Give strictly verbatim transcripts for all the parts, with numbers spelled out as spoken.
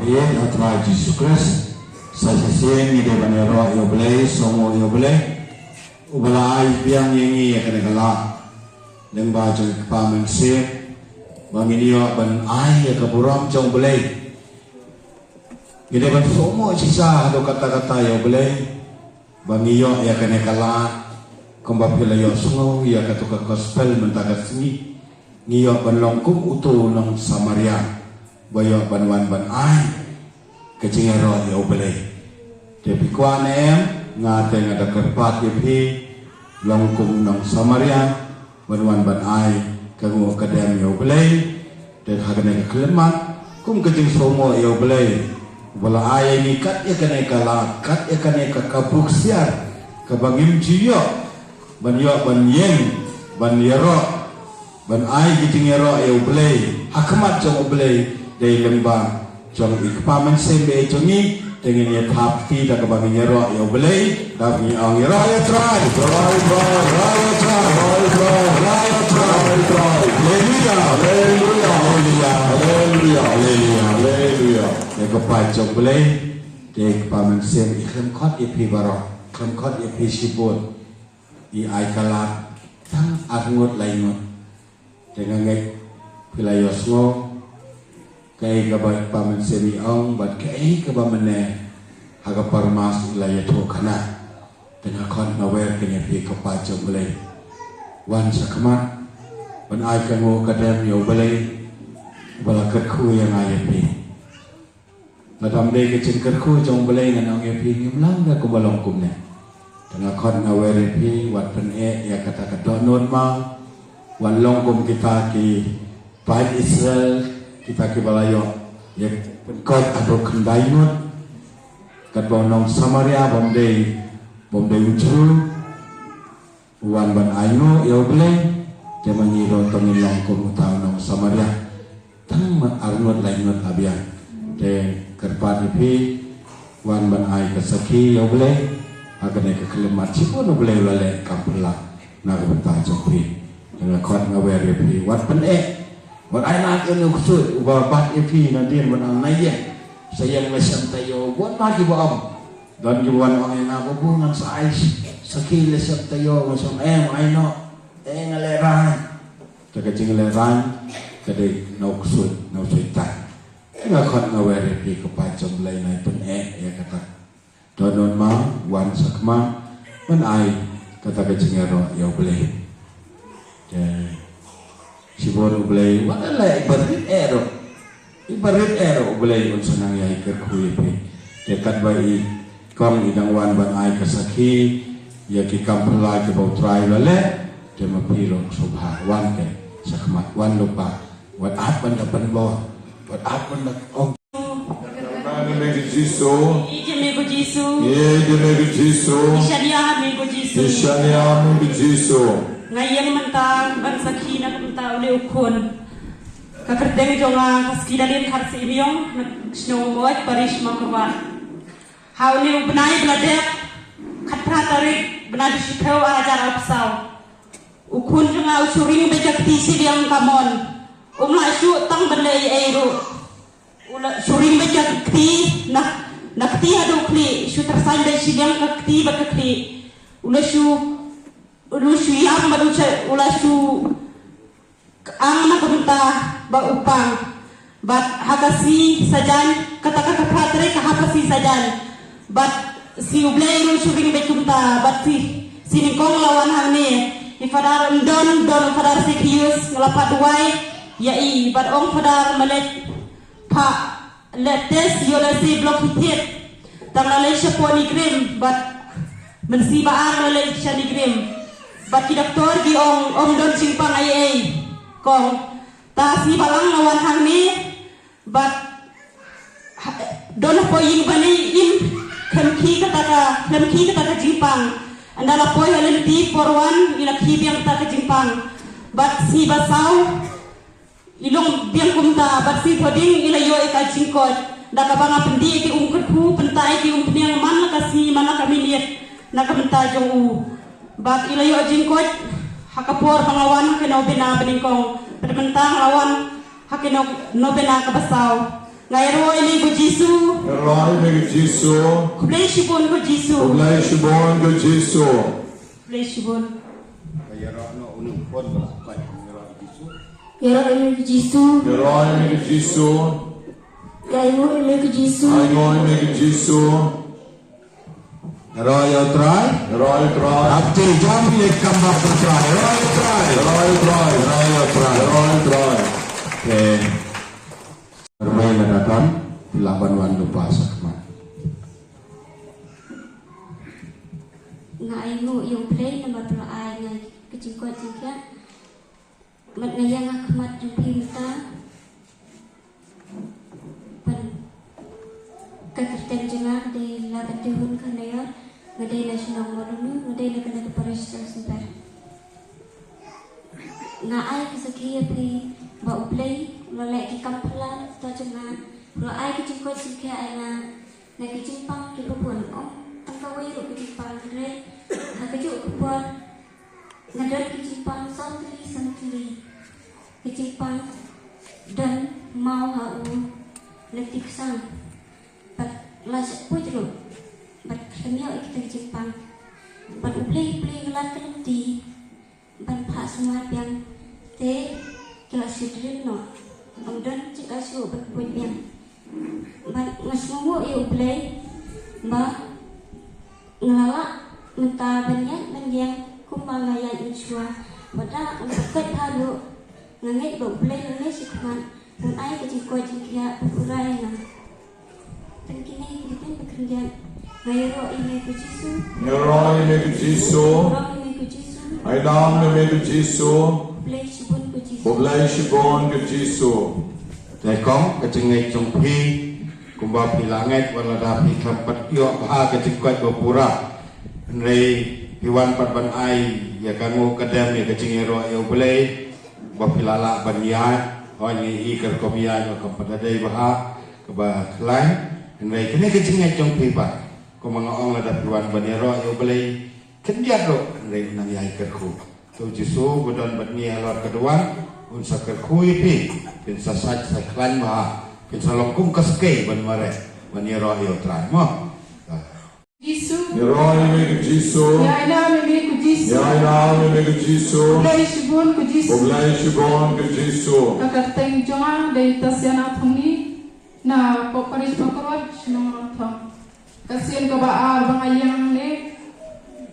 Ïa u Trai Jisu Khrist, sa shisien ngi dei ban ïaroh ïa U Blei, sngewnguh ïa U Blei uba la ai biang ïa ngi ïa kane ka lad lyngba jong ka Kpa Mynsiem, ba ngin ïoh ban ai ïa ka burom jong U Blei. Ngi dei ban sngewnguh shisha haduh katta katta ïa U Blei ba ngi ïoh ïa kane ka lad, kumba phi la ïohsngew ïa kato ka gospel mynta ka sngi. Ngi ïoh ban long kum uto u nong Samaria ba ïoh ban wan ban ai ka jingïaroh ïa U Blei. Te phi kwah ne em, nga te nga da kyrpad ïa phi, long kum u nong Samaria ban wan ban ai ka nguh ka dem ïa U Blei. Te ha kane ka khyllipmat, kum ka jingsngewnguh ïa U Blei uba la ai ïa ngi kat ïa kane ka lad, kat ïa kane ka, ka buksiar, kaba ngim ju ïoh ban ïoh ban ïeng ban ïaroh, ban ai ka jingïaroh ïa U Blei ha khmat jong U Blei, dei lyngba jong i Kpa Mynsiem ba ïeit jong ngi. Te ngin ïa thap kti da kaba ngin ïaroh ïa U Blei, da ba ngin ong, ïaroh ïa U Trai. Trai, Trai, ïaroh ïa U Trai. Trai, Trai, ïaroh ïa U Trai. Trai, Trai. Haleluya. Haleluya. Haleluya. Haleluya. Haleluya. Ïa ka paid jong U Blei, te i Kpa Mynsiem i khlem khot ïa phi baroh, khlem khot ïa phi shibun. I ai ka lad tang ar ngut lai ngut. Te nga ngeit phi la ïohsngew kaei kaba i Kpa Mynsiem i ong bad kaei kaba mynne ha ka parmas i la ïathuh khana. Te nga khot nga wer kane ïa phi ka paid jong U Blei. Wan sha khmat ban ai ka nguh ka dem ïa U Blei uba la kyrkhu ïa nga ïa phi. Lada ym dei ka jingkyrkhu jong U Blei, ngan ong ïa phi, ngim long da kumba long kumne. Te nga khot nga wer ïa phi, wat pyneh ïa kata ka dohnud ma, wat long kum kita ki paid Israel, kita kiba la ïoh ïa pynkoit haduh khyndai ngut. Katba u nong Samaria bym dei, bym dei u Jiw, u wan ban ai nguh ïa U Blei, te ma ngi ruh to ngin long kum uta u nong Samaria. Tang ma ar ngut lai ngut la biang. Te kyrpad ïa phi, wan ban ai ka sakhi ïa U Blei ha kane ka khyllipmat, shibun U Blei u la leh kam phylla na ka bynta jong phi. Te nga khot nga wer ïa phi, wat pyneh, wat ai lad ïa une u ksuid uba bat ïa phi nadien, wat ai ïa, sa ïeng lashai taïew, wat ma kiba ong. Don kiba wan ong ïa nga, babu, ngan sa ai sakhi lashai taïew, ngan sa ong, em, ai noh, eh, nga lehraiñ. Te ka jinglehraiñ ka dei na u ksuid, na u Soitan. Te nga khot nga wer ïa phi ka paid jong U Blei, nai pyneh ïa kata. Dohnud ma, wan sha khmat ban ai kata ka jingïaroh ïa U Blei. Te shibun U Blei wat la leh iba rit eh ruh, iba rit eh ruh U Blei un sa nang ïai kyrkhu ïa phi. Te katba i kong i dang wan ban ai ka sakhi ïa ki kam phylla kiba U Trai u la leh, te ma phi ruh sngewbha wan te sha khmat, wan lypa, wat ap ban da pynbor, wat ap ban da ong. Ïeit ïa me ko Jisu. Ïeit ïa me ko Jisu. Ïeit ïa me ko Jisu. Ngi shaniah ha me ko Jisu. Ngi shaniah ha me ko Jisu. Nga ïeng mynta ban sakhi na ka bynta une u khun. Ka kyrteng jong nga ka Ski Dalin Kharsyiemiong, na shnong Moit, parish Mawkyrwat. Ha une u bnai ba la dep, khatphra tarik bnai ba shiphew, ar hajar arphew saw, u khun jong nga u shu ring beit ka kti shiliang ka mon. Um lah shuh tang ban leh ei ei ruh. U la shu ring beit ka kti, na, na kti haduh khlieh, shu tyrsain beit shiliang ka kti bad ka khlieh. U la shu, u la shu ïam bad u shu, u la shu ang na ka bynta ba u pang. Bad ha ka sngi Saitjaiñ, kata ka khatphra tarik ka hap ka sngi Saitjaiñ. Bad sngi U Blei ruh shu ring beit kumta, bad sngi, sngi nyngkong la wan hangne i Father, ym don, don u Father Sekius, nga la pat duwai ïa i, bad ong Father, ma leit phah leh test ïoh lehse block ki thied. Tang la leit shapoh NEIGRIHMS, bad mynstep ba ar la leit sha NEIGRIHMS. Bad ki doktor ki ong ym don jingpang ei ei, kong. Te sngi ba lang nga wan hangne, bad ha, don hapoh ïing ba ngi im, khlem khie kata ka, khlem khie kata ka jingpang. Ynda la poi ha lynti por wan, i la khie biang kata ka jingpang. Bad sngi ba saw, i long biang kumta, bad sngi Thohdieng i la ïoh ïa ka jingkoit. Da kaba nga pyndih ïa ki um kyrkhu, pynta ïa ki um pynïeng man la ka sngi, man la ka minit, na ka bynta jong u. Bad i la ïoh jingkoit ha ka por ba nga wan ha ka novena ba nyngkong. Bad mynta nga la wan ha ka no-, novena kaba saw. Nga ïaroh ïa me ko Jisu. Ïaroh ïa me ko Jisu. Khublei shibun ko Jisu. Khublei shibun ko Jisu. Khublei shibun. Ïaroh noh u nong pon ba la koit ïaroh ïa Jisu. Ïaroh ïa me ko Jisu. Ïaroh ïa me ko Jisu. Ainguh ïa me ko Jisu. Ainguh ïa me ko Jisu. Ïaroh ïa u Trai. Ïaroh ïa u Trai. Ap ti jam ïa kam bak u Trai. Ïaroh ïa u Trai. Ïaroh ïa u Trai. Ïaroh ïa u Trai. Ïaroh ïa u Trai. Te rmai na datan phi lah ban wan lypa sha khmat. Nga ainguh ïa u Blei namar ba u la ai nga ka jingkoit jingkhiah. Bad nga ïeng ha khmat jong phi mynta. Bad ka kyrteng jong nga ka dei Labanti Hun Kharnaior, nga dei na shnong Mawlumnu, nga dei na kane ka parish Symper. Nga ai ka sakhi ïa phi ba U Blei u la leh ki kam phylla na ka bynta jong nga, u la ai ka jingkoit jingkhiah ïa nga na ki jingpang kiba bun, ym tang kawei ruh ka jingpang, hynrei ha kajuh ka por nga don ki jingpang sawtylli sawtylli. Ka jingpang don maw ha u lynti ksang. Bad la shah poi ruh bad khlem ïoh ïa kita ki jingpang. Bad U Blei, U Blei u la lad ka lynti ban phah sumar biang, te ki la shu drit noh. Ym don jingkyrkhu ban buit biang. Bad nga sngewnguh ïa U Blei ba nga la lah mynta ban ïaid ban ïeng kumba nga ïaid mynshuwa. Bad da nga pat bha ruh, nga ngeit ba U Blei u nang ïaid shakhmat ban ai ka jingkoit jingkhiah ba pura ïa nga. Tang kine ki ktien ba khyndiat. Nga ïaroh ïa me ko Jisu. Nga ïaroh ïa me ko Jisu. Nga ïaroh ïa me ko Jisu. Nga ïaroh ïa me ko Jisu. Khublei shibun ko Jisu. Khublei shibun ko Jisu. Te kong, ka jingngeit jong phi, kumba phi la ngeit, wat lada phi khlem pat ïoh bha ka jingkoit ba pura, hynrei phi wan pat ban ai ïa ka nguh ka dem, ïa ka jingïaroh ïa U Blei, ba phi la lah ban ïaid. Hooid, ngi i ka rukom ïaid kam pat da dei bha, kaba khlaiñ, hynrei kane ka jingngeit jong phi pat, kumba nga ong, lada phi wan ban ïaroh ïa U Blei khyndiat ruh, hynrei u nang ïai kyrkhu. Te U Jisu ba don bad ngi halor ka duwan un sa kyrkhu ïa phi, phin sa sait sa khlaiñ bha, phin sa long kum ka skei ban mareh ban ïaroh ïa U Trai, mo. Jisu. Ïaroh ïa me ko Jisu. Ïainam ïa me ko Jisu. Ïainam ïa me ko Jisu. Khublei shibun ko Jisu. Khublei shibun ko Jisu. Ka kyrteng jong nga dei Tasiana Thongni, na pop parish Bakrot, shnong Ranthong. Ka sien kaba ar ba nga ïeng hangne,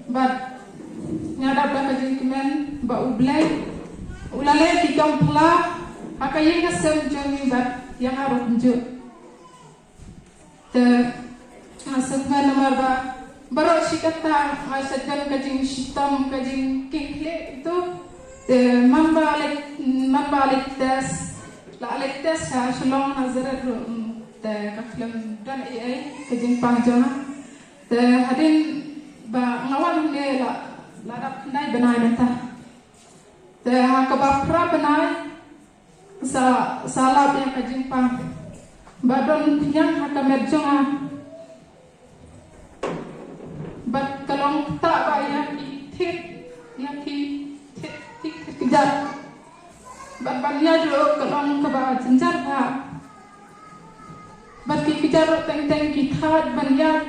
bad nga dap da ka jingkmen ba U Blei u la leh ki kam phylla ha ka ïing ka sem jong ngi bad ïa nga ruh kumjuh. Te nga sngewkmen namar ba baroh shi katta nga sa don ka jingshitom, ka jingkieng khlieh ito. Te man ba leit, man ba leit test, la leit test ha Shillong, Nazareth ruh, mm, te ka khlem don ei ei ka jingpang jong nga. Te hadien ba nga wan hangne la, la dap khyndai bnai mynta. Te ha kaba phra bnai sa, sa lap ïa ka jingpang. Ba don khñiang ha ka met jong nga. Bad ka long ktah ba ïa ki thied, ïa ki thied, thied, thied kjat. Bad ban ïaid ruh ka long kaba jynjar bha. Bad ki kjat ruh teng teng ki thait ban ïaid.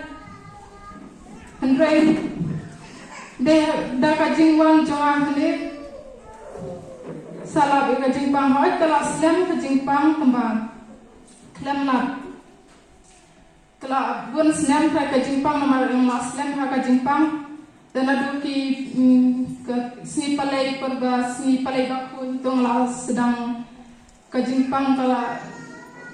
Hynrei dei da ka jingwan jong nga hangne sa lap ïa ka jingpang, hooid ka la slem ka jingpang, tangba khlem lap. Ka la bun snem ha ka jingpang namar ym la slem ha ka jingpang. Te naduh ki, mm, ka sngi palei, por ba sngi palei bakhuid to nga la sdang ka jingpang, ka la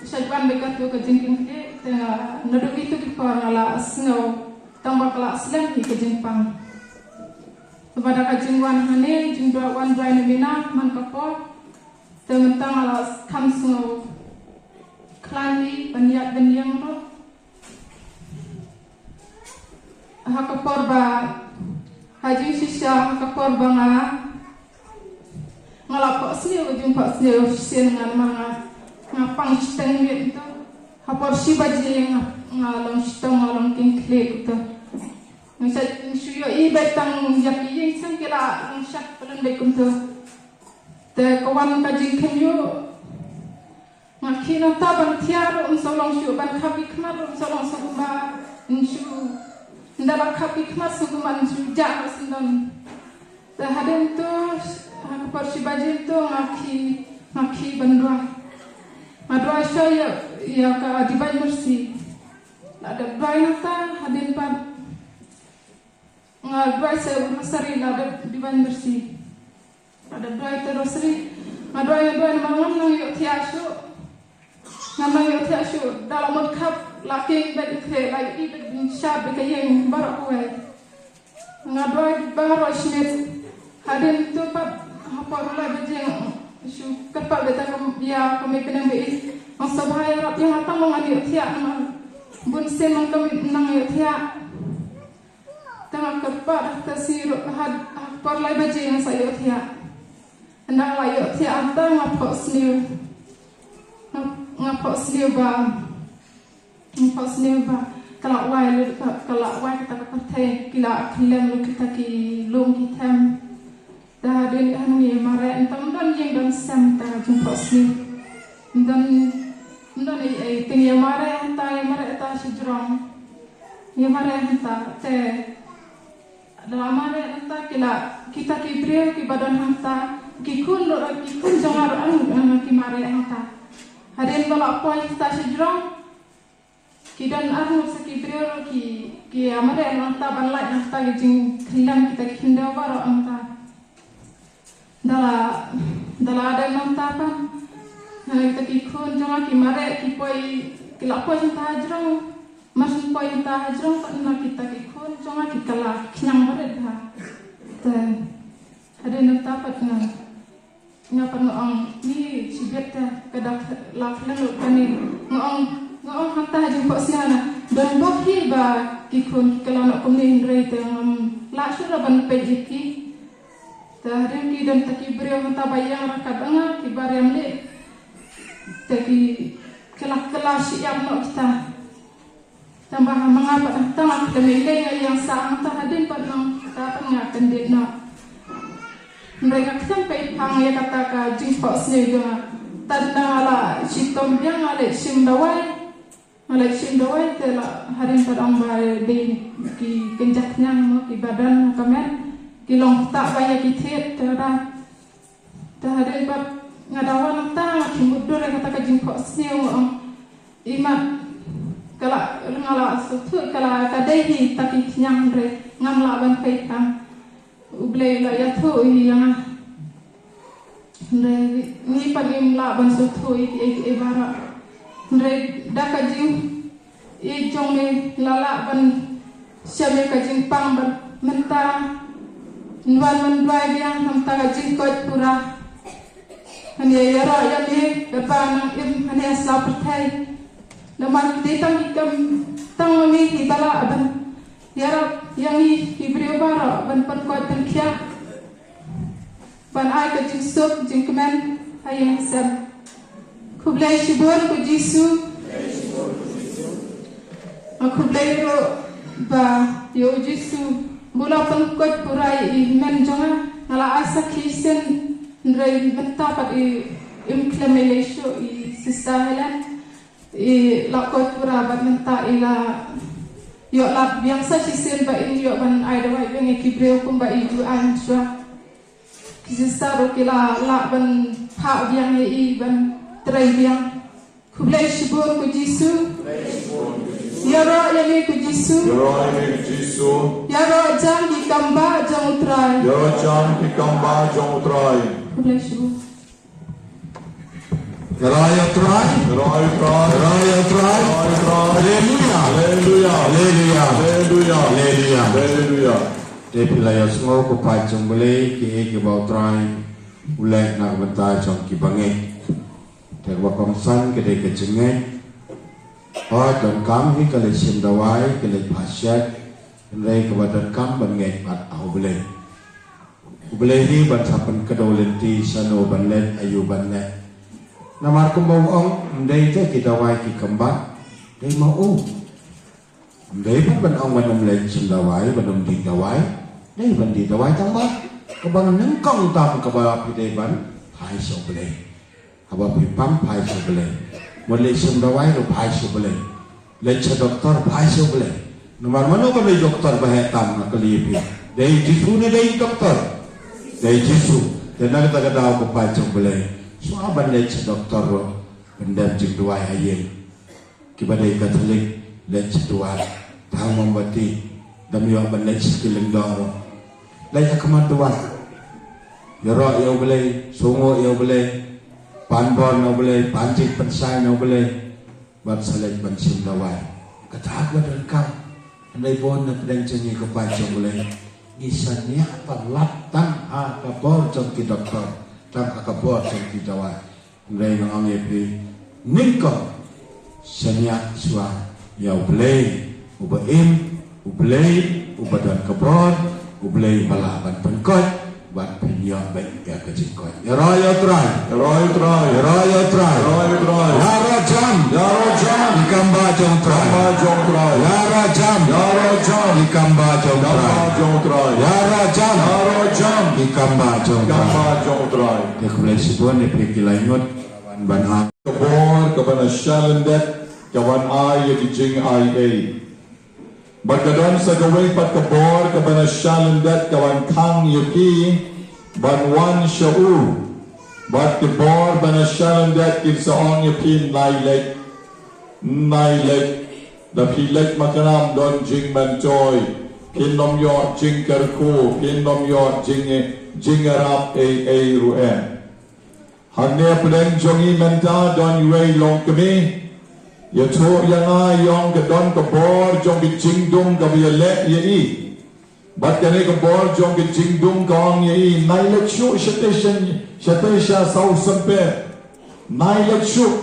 shait wan beit katto ka jingkieng khlieh. Te nga, naduh kito ki por nga la sngew tang ba ka la slem hi ka jingpang. Te ba da ka jingwan hangne, jingduwai wan duwai na mina man ka por, te mynta nga la kham sngew khlaiñ hi ban ïaid ban ïeng ruh. Ha ka por ba, ha jingshisha, ha ka por ba nga, nga la phohsniew, ka jingphohsniew shisien nga, namar nga, nga pang shiteng miet to. Ha por shi baje nga, nga long shitom, nga long kieng khlieh to. Nga shu, nga shu ïohi beit tang ïa ki ïing seng ki la long shah palat beit kumto. Te ka wan ka jingkhynñiuh. Nga khie nangta ban thiah ruh ym shu long shuh, ban khap ki khmat ruh ym shu long shuh kumba yn shu, ynda la khap ki khmat shuh kumba yn shu jah noh syndon. Te hadien to, ha ka por shi baje to nga khie, nga khie ban duwai. Nga duwai shuwa ïa, ïa ka Divine Mercy. La dep duwai nangta hadien pat nga duwai sa u rosary, la dep Divine Mercy. La dep duwai te rosary. Nga duwai, nga duwai namar ngam nang ïohthiah shuh. Ngam nang ïohthiah shuh, da la mut khap, la king bad ïa kre, la ïa i bad bun shad bad ka ïing baroh kawei. Nga duwai baroh shi miet. Hadien to pat ha por lai baje shu kyrpad bad ta ka ïa ka mei ka nang ba i. Nga sngewbha ïarap ïa nga tang ba ngan ïohthiah namar bun sien ngan kam nang ïohthiah. Te nga kyrpad ha ka sngi ruh ha, ha por lai baje nga sa ïohthiah. Ynda nga la ïohthiah hangta nga phohsniew. Nga, nga phohsniew ba, nga phohsniew ba ka la wai lut, ka, ka la wai kata ka pyrthei, ki la khyllem lut kita ki lum ki them. Te hadien hangne mareh, ym don ïing don sem, ta ka jingphohsniew. Ym don, ym don ei ei, te ngi ïa mareh hangta, ïa mareh hangta shajrong. Ïa mareh hangta, te da la mareh hangta ki la, kita ki briew kiba don hangta, ki khun ruh, ki khun jong nga ruh, ah, ki mareh hangta. Hadien ba la poi hangta shajrong, ki don arngut sa ki briew ruh ki, ki ïa mareh hangta ban lait hangta ki jingkhyllem kita ki khyndew baroh hangta. Da la, da la dep nangta pat, ha, kita ki khun jong nga ki mareh, ki poi, ki la poi hangta hajrong. Mar shu poi hangta hajrong pat, na kita ki khun jong nga ki kylla, ki khñiang mareh bha. Te hadien nangta pat nga, nga pat nga ong, ni shibit te ka da la khyllem lut kane. Nga ong, nga ong hangta ha jingphohsniew na, don bok hi ba ki khun ki kylla noh kumne, hynrei te ngam lah shuh ruh ban peit ïa ki. Te hadien ki don ta ki briew hangta ba ïeng ryngkat bad nga, kiba riam leh. Te ki kylla, kylla shi ïap noh kita. Tang ba ha ma nga pat hangta nga khlem lei lei, nga ïeng sah hangta hadien pat nangta pat nga kyndit noh. Hynrei nga khlem peit phang ïa kata ka jingphohsniew jong nga. Tad na nga la shitom biang nga leit shim dawai. Nga leit shim dawai te la hadien pat ong ba dei ki kynja khñiang mo kiba don ha ka met, ki long ktah ba ïa ki thied te la. Te hadien pat nga dawa nangta nga khie mutdur ïa kata ka jingphohsniew, nga ong, imat ka la, nga la sngewthuh ka la ka dei hi ta ki khñiang, hynrei ngam lah ban peit phang. U Blei la ïathuh hi ïa nga. Hynrei ngi pat ngim lah ban sngewthuh ïa kiei kiei baroh. Hynrei da ka jingïeit jong me la lah ban shem ïa ka jingpang bad mynta ngi wan ban duwai biang ha kata ka jingkoit pura. Hangne ïaroh ïa me katba nang im hangne ha sla pyrthei. Namar dei tang ki kam tang ma me kiba lah ban ïarap ïa ngi ki briew baroh ban pynkoit pynkhiah, ban ai ka jingsuk jingkmen ha ïing ha sem. Khublei shibun ko Jisu. Nga khublei ruh ba ïa u Jisu ba u la pynkoit pura ïa i hynmen jong nga. Nga la ai sakhi shisien, hynrei mynta pat i im khlem lei lei shuh, i Sister Helen. I la koit pura bad mynta i la ïoh lad biang sa shisien ba in ïoh ban ai dawai biang ïa ki briew kumba i ju ai mynshuwa. Ki sister ruh ki la lah ban phah biang ïa i ban trei biang. Khublei shibun ko Jisu. Ïaroh ïa me ko Jisu. Ïaroh ïa me ko Jisu. Ïaroh jan ki kambah jong u Trai. Ïaroh jan ki kambah jong u Trai. Khublei shibun. Ïaroh ïa u Trai. Ïaroh ïa u Trai. Ïaroh ïa u Trai. Ïaroh ïa u Trai. Haleluia. Haleluia. Haleluia. Haleluia. Haleluia. Te phi la ïohsngew ko paid jong U Blei, kiei kiba u Trai u leh na ka bynta jong kiba ngeit. Te kaba kongsan ka dei ka jingngeit. Hooid, donkam hi ka leit shim dawai, ka leit phah shet, hynrei kaba donkam ban ngeit pat ha U Blei. U Blei hi ban sa pynkdew lynti shano ban leit, aïu ban leh. Namar kumba u ong, ym dei te ki dawai ki kambah, dei ma u. Ym dei pat ban ong ban ym leit shim dawai, ban ym dih dawai. Dei ban dih dawai tang ba kaba nyngkong tam kaba phi dei ban phai sha U Blei. Haba phi pang phai sha U Blei. Wat leit shim dawai ruh phai sha U Blei. Leit sha doktor phai sha U Blei. Namar mano ka dei doktor ba heh tam, nga kylli ïa phi? Dei Jisu ne dei doktor? Dei Jisu. Te na kata ka daw ko paid jong U Blei, shuwa ban leit sha doktor ruh, pyndem jingduwai ha ïing. Kiba dei Katholik leit sha duwar, thang mombati, dang ym ïoh ban leit sha ki lyngdoh ruh. Leit ha khmat duwar. Ïaroh ïa U Blei, sngewnguh ïa U Blei, pan bor na U Blei, pan jingpynshai na U Blei, bad sa leit ban shim dawai. Kata kaba donkam. Hynrei bun na pdeng jong ngi ko paid jong U Blei, ngi shaniah ban lap tang ha ka bor jong ki doktor, tang ha ka bor jong ki dawai. Hynrei nga ong ïa phi, nyngkong shaniah shuwa ïa U Blei uba im, U Blei uba don ka bor, U Blei uba lah ban pynkoit, bad phin ïoh beit ïa ka jingkoit. Ïaroh ïa U Trai. Ïaroh ïa U Trai. Ïaroh ïa U Trai. Ïaroh ïa U Trai. Ïaroh jam. Ïaroh jam. Ki kam bah jong U Trai. Kam bah jong U Trai. Ïaroh jam. Ïaroh jam. Ki kam bah jong U Trai. Kam bah jong U Trai. Ïaroh jam. Ïaroh jam. Ki kam bah jong U Trai. Kam bah jong U Trai. Te khublei shibun ïa phi ki lai ngut. Ban ha ka bor kaba na shalyndet ka wan ai ïa ki jingai ei. Bad ka don sa kawei pat ka bor kaba na shalyndet ka wan khang ïa phi ban wan sha u. Bad ki bor ba na shalyndet kin sa ong ïa phi, nai leit, nai leit. Da phi leit ma ka nam don jingmyntoi, phin ym ïoh jingkyrkhu, phin ym ïoh jing jingïarap ei ei ruh em. Hangne pdeng jong ngi mynta don iwei i longkmie. Ïathuh ïa nga, i ong ka don ka bor jong ka jingdum kaba ïaleh ïa i. Bad kane ka bor jong ka jingdum ka ong ïa i, nai leit shuh shatei sha, shatei sha South Sahnpet. Nai leit shuh.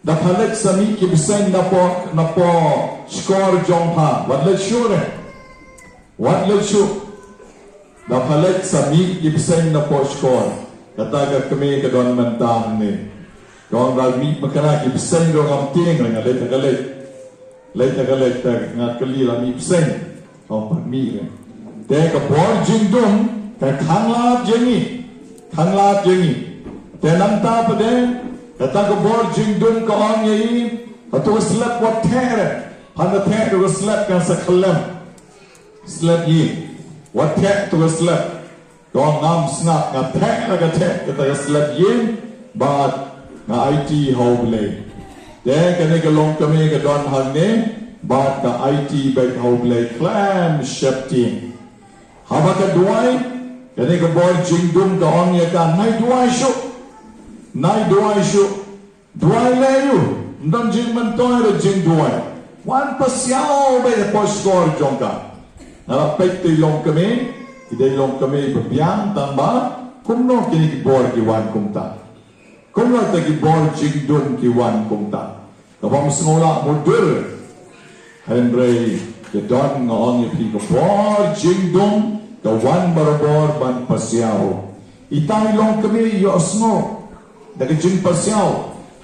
Da pha leit sa mih ki bseiñ napoh, napoh shkor jong pha. Wat leit shuh re. Wat leit shuh. Da pha leit sa mih ki bseiñ napoh shkor. Kata ka kmie ka don mynta hangne. Ka ong, la mih makna ki bseiñ ruh ngam tieng, nga leit, nga leit. Leit, nga leit, te nga kylli la mih bseiñ. Ka ong, pat mih re. Te ka bor jingdum ka khanglad ïa ngi. Khanglad ïa ngi. Te nangta pat de, kata ka bor jingdum ka ong ïa i, hato ka slep wat theh re. Haba theh ruh ka slep kan sa khyllem. Slep ïing. Wat theh to ka slep. Ka ong, ngam sngap, nga theh la ka theh kata ka slep ïing, bad nga aiti ha U Blei. Te kane ka longkmie ka don hangne, bad ka aiti beit ha U Blei khlem sheptieng. Haba ka duwai, kane ka bor jingdum ka ong ïa ka, nai duwai shuh. Nai duwai shuh. Duwai leh aïu, ym don jingmyntoi re jingduwai. Wan pasiaw beit hapoh shkor jong ka. Nga la peit ïa i longkmie, i dei i longkmie ba biang, tang ba kumno kine ki bor ki wan kumta. Kumno te ki bor jingdum ki wan kumta. Kaba ym sngew lah mutdur. Hynrei ka don, nga ong ïa phi, ka bor jingdum ka wan barabor ban pasiaw. Ita i longkmie i ïohsngew da ka jingpasiaw.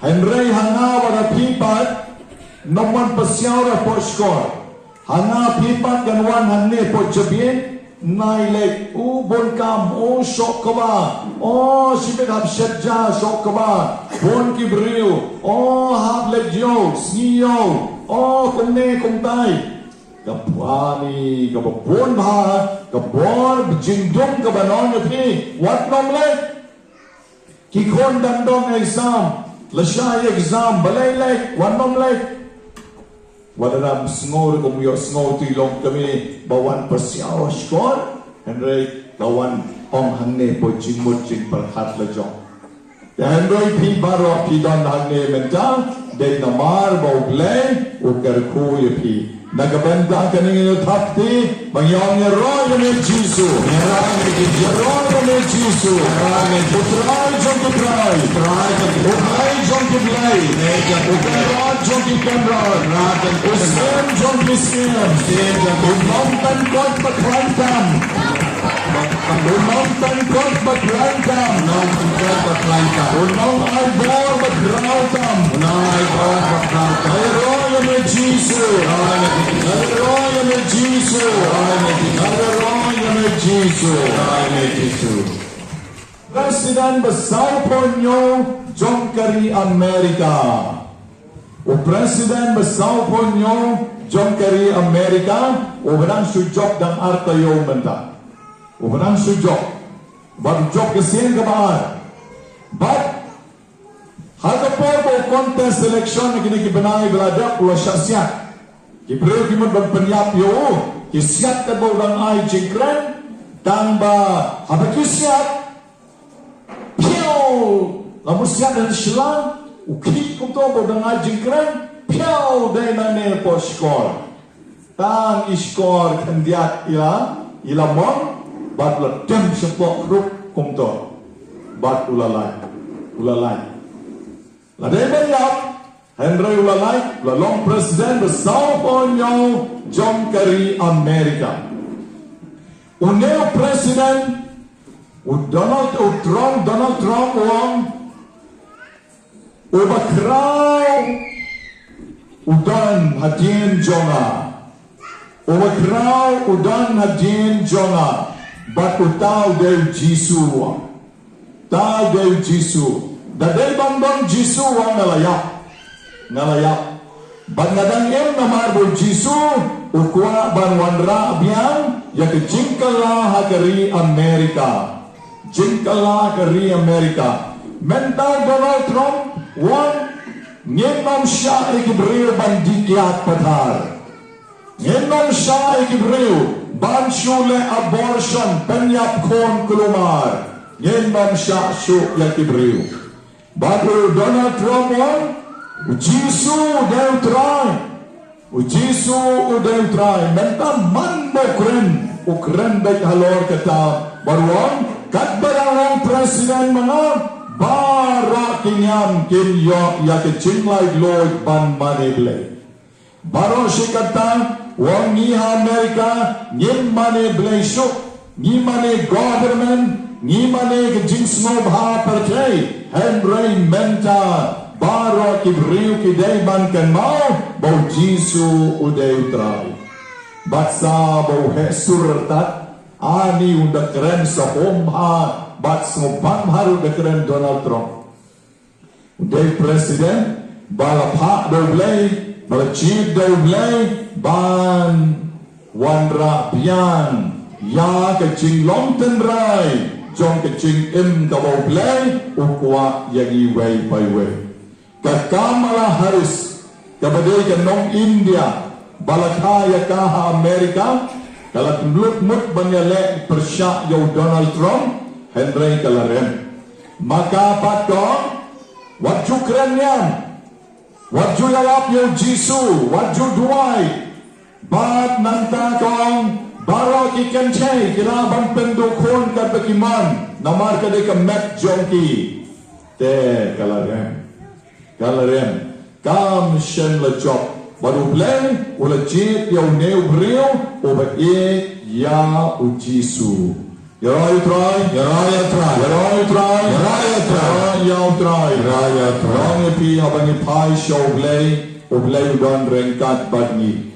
Hynrei ha nga bad ha phi pat, ngam wan pasiaw re hapoh shkor. Ha nga, phi pat kan wan hangne hapoh jabieng. Nai leit, u bun kam, u shoh kba, o shibit hap shet ja shoh kba, bun ki briew, o hap leit ïew, sngi ïew, o kumne kumtai. Ka bor ni, kaba bun bha, ka bor jingdum kaba ong ïa phi, wat nym leit. Ki khun dang don exam, lashai exam, balei leit, wat nym leit. Wat la dang sngew ruh kum ïohsngew ïa i longkmie ba wan pasiaw shkor, hynrei ka wan ong hangne hapoh jingmut jingpyrkhat la jong. Te hynrei phi baroh phi don hangne mynta, dei namar ba U Blei u kyrkhu ïa phi. Na ka bynta kane ngin ïa thap kti, ba ngin ong, ïaroh ïa me Jisu. Ïaroh ïa me Jisu. Ïaroh ïa me Jisu. Ïaroh ïa me Jisu. U Trai jong ki trai. U Trai jong ki trai. U Blei jong ki Blei. U Blei jong ki Blei. U Kynrad jong ki kynrad. U Kynrad jong ki kynrad. U Syiem jong ki syiem. U Syiem jong ki syiem. U Nongtangkoit ba khlaiñ tam. U Nongtangkoit ba khlaiñ tam. U Nongtangkoit ba khlaiñ tam. U Nongaibor ba khraw tam. U Nongaibor ba khraw tam. Ïaroh ïa me Jisu. Ïaroh ïa me Jisu. Ïaroh ïa me Jisu. Ïaroh ïa me Jisu. President ba sawphew hynñiew jong ka ri Amerika. U president ba sawphew hynñiew jong ka ri Amerika, u ba dang shu jop dang ar taïew mynta. U ba dang shu jop. Bad u jop ka sien kaba ar. Bad ha ka por ba u contest election ha kine ki bnai ba la dep, u la shah siat. Ki briew ki mut ban pynïap ïa u, ki siat katba u dang ai jingkren, tang ba haba ki siat, phew, la mut siat ha shlang, u khih kumto ba u dang ai jingkren, phew, dei nangne hapoh shkor. Tang i shkor khyndiat i la, i la mon, bad la dem shapoh khrup kumto. Bad u la lait, u la lait. La dei ban ïap, hynrei u la lait, u la long president ba sawphew hynñiew jong ka ri Amerika. Une u president, u Donald, u Trump, Donald Trump u ong, uba khraw u don hadien jong nga. Uba khraw u don hadien jong nga. Bad uta u dei u Jisu, u ong. Uta u dei u Jisu. Da dei ban don Jisu, u ong, nga la ïap. Nga la ïap. Bad nga dang im namar ba u Jisu u kwah ban wanrah biang ïa ka jingkylla ha ka ri Amerika. Jingkylla ha ka ri Amerika. Mynta u Donald Trump u ong, ngin ym shah ïa ki briew ban dih kiad pathar. Ngin ym shah ïa ki briew ban shu leh abortion, pynïap khun kulmar. Ngin ym shah shuh ïa ki briew. Bad u Donald Trump u ong, u Jisu u dei u Trai. U Jisu u dei u Trai. Mynta man ba u kren, u kren beit halor kata. Bad u ong, katba dang long president ma nga, baroh ki niam kin ïoh ïa ka jinglaitluid ban mane Blei. Baroh shi katta, u ong, ngi ha Amerika ngim mane Blei shuh, ngi mane government, ngi mane ka jingsngewbha pyrthei, hynrei mynta baroh ki briew ki dei ban kynmaw ba u Jisu u dei u Trai. Bad sa ba u heh sur artat, ani un da kren sahum bha, bad sngewbha bha ruh da kren Donald Trump. U dei president ba la phah da U Blei, ba la jied da U Blei ban wanrah biang ïa ka jinglong tynrai jong ka jingim kaba U Blei u kwah ïa ngi iwei pa iwei. Ka Kamala Harris, kaba dei ka nong India, ba la kha ïa ka ha Amerika, ka la kynlut mut ban ïaleh pyrshah ïa u Donald Trump, hynrei ka la rem. Ma ka pat ka ong, wat ju kren niam, wat ju ïalap ïa u Jisu, wat ju duwai. Bad nangta ka ong, baroh ki kynthei ki lah ban pynduh khun katba ki mon, namar ka dei ka met jong ki. Te ka la rem. Ka la rem. Kam shym la jop. Bad U Blei u la jied ïa une u briew uba ïeit ïa u Jisu. Ïaroh ïa U Trai. Ïaroh ïa U Trai. Ïaroh ïa U Trai. Ïaroh ïa U Trai. Ïaroh ïa U Trai. Ïaroh ïa U Trai. Ïaroh ïa phi haba ngi phai sha U Blei, U Blei u don ryngkat bad ngi.